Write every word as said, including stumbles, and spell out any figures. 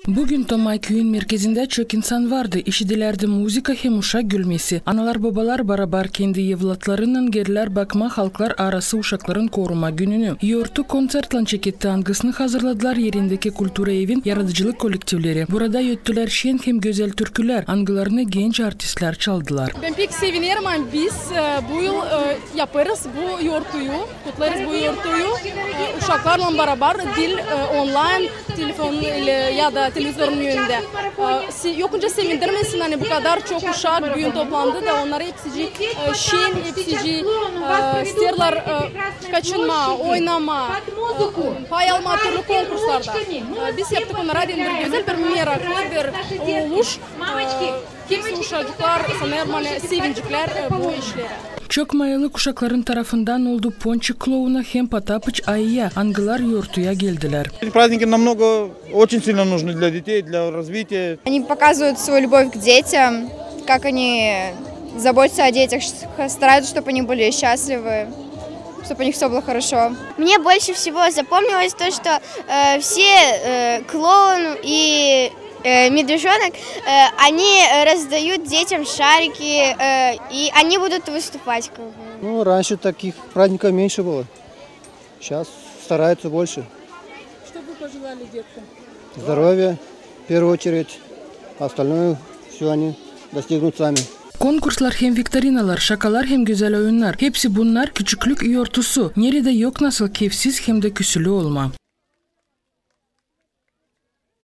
Bugün Tomay küüyün merkezindä çok insan vardı. İşidilärdi muzıka hem uşak gülmesi. Analar-bobalar barabar kendi evlatlarınnan geldilär bakmaa halklar arası uşakların koruma gününü. Yortu konţertlan çeketti, angısını hazırladılar erindeki kultura evin yaradıcılık kolektivleri. Burada öttülär şen hem gözäl türkülär, angılarını genç artistlär çaldılar. Bän pek sevinerim, ani biz, e, bu yıl, e, yapêrız bu yortuyu, kutlêêrız bu yortuyu, e, uşaklarlan barabar, diil, e, onlayn telefon ile ya da televizorun önündä. E, si-, yokunca sevindirmesin, ani bu kadar çok uşak büün toplandı da onnar hepsicii, e, şen, hepsicii, e, isteerlär, e, kaçınmaa, oynamaa, e, pay almaa türlü konkurslarda. E, biz yaptık onnara deyni bir gözäl, bir meraklı bir oluş. E, hepsi uşacıklar, sanêrım, ani sevineceklär, e, bu işlerä. Çok mayıllık uşakların tarafından oldu Ponçik klouna hem Potapıç ayıya, angılar yortuya geldilär. Эти праздники намного, очень сильно нужны для детей, для развития. Они показывают свою любовь к детям, как они заботятся о детях, ш-, стараются, чтобы они были счастливы, чтобы у них всё было хорошо. Мне больше всего запомнилось то, что, э, все, э, клоун и, э, медвежонок, э, они, э, раздают детям шарики, э, и они будут выступать, как бы. Ну, раньше таких праздников меньше было. Щас стараются больше. Что бы пожелали деткам? Здоровье, в первую очередь. Остальное всё они достигнут сами. Konkurslar hem viktorinalar, şakalar hem gözäl oyunnar, hepsi bunnar küçüklük yortusu, neredä yok nasıl keyfsiz hem dä küsülü olmaa.